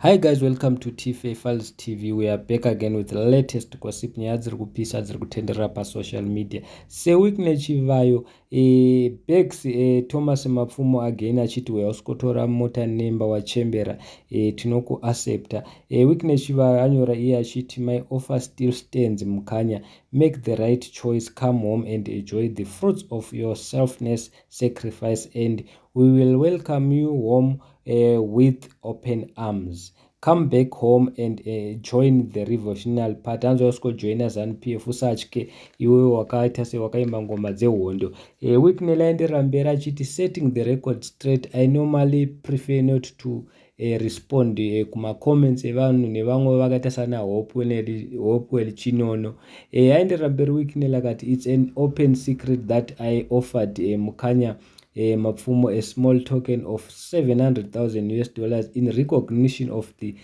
Hi guys, welcome to TFA Files TV. We are back again with the latest gossip, nyaya dziri kupisa dziri kutenderera pasocial media. Sir Wicknell Chivayo begs Thomas Mapfumo again achiti uya usikotora mota nemba wachembera, tinokuaccepta. Wicknell Chivayo anyora iye achiti, "My offer still stands, Mukanya. Make the right choice, come home and enjoy the fruits of your selfless sacrifice and we will welcome you home with open arms. Come back home and join the revolutionary party." Hanzi wasikojoina ZANU PF, usatye iwe wakaita sewakaimba ngoma dzehondo. Wicknell aenderera mberi achiti, "Setting the record straight, I normally prefer not to respond kumacomments evanhu nevamwe vakaita sana Hopewell Chinono." Aenderera mberi Wicknell akati, "It's an open secret that I offered Mukanya Mapfumo a small token of US$700,000 in recognition of the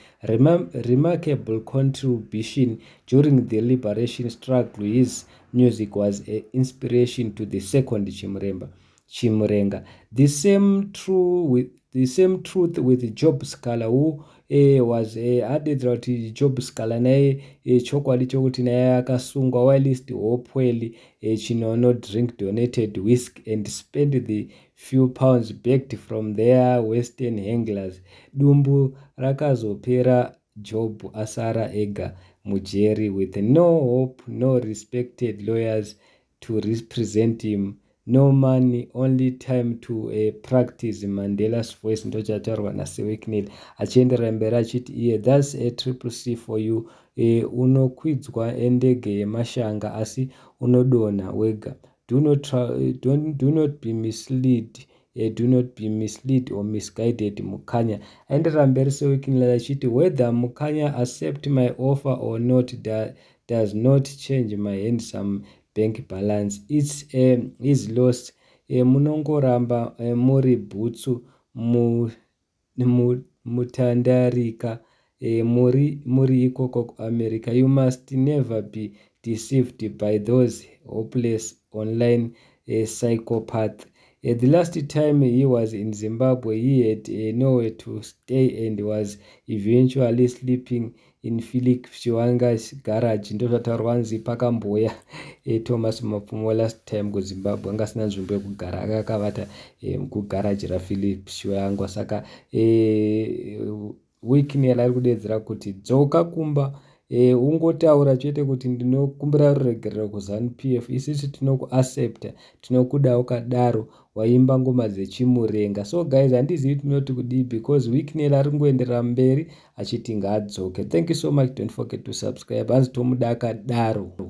remarkable contribution during the liberation struggle. His music was an inspiration to the second Chimurenga. Chimurenga. The same truth with Job Sikhala, who was adedzera kuti Job Sikhala naye chokwadi chokuti naye akasungwa, whilst Hopewell Chinono drink donated whisky and spend the few pounds backed from their western handlers. Dumbu rakazopera, Job asara ega mujeri with no hope, no respected lawyers to represent him, no money, only time to practice Mandela's voice." Ndochataurwa naSir Wicknell achienderera mberi achiti iye, "That's a Triple C for you. Unokwidzwa endege yemashanga asi unodonha wega. Do not be misled, do not be misled or misguided, Mukanya." Aenderera mberi Sir Wicknell achiti, "Whether Mukanya accept my offer or not does not change my handsome bank balance. It's his loss. Munongoramba muri bhutsu mutandarika muri ikoko kuAmerica. You must never be deceived by those hopeless online psychopath. The last time he was in Zimbabwe, he had nowhere to stay and was eventually sleeping in Philip Chiwenga's garage." Ndozvataurwa nzi pakamboya Thomas Mapfumo last time kuZimbabwe anga asina nzvimbo yekugara, akakavata kugaraji raPhilip Chiwenga. Saka Wicknell ari kudedzera kuti dzoka kumba, ungotaura chete kuti ndinokumbira ruregerero kuZANU PF, isusu tinokuaccepta, tinokuda ukadaro, waimba ngoma dzechimurenga. So guys, handizivi tinoti kudii because Wicknell ari kungoenderera mberi achiti ngaadzoke. Thank you so much. Don't forget to subscribe. Hanzi tomuda akadaro.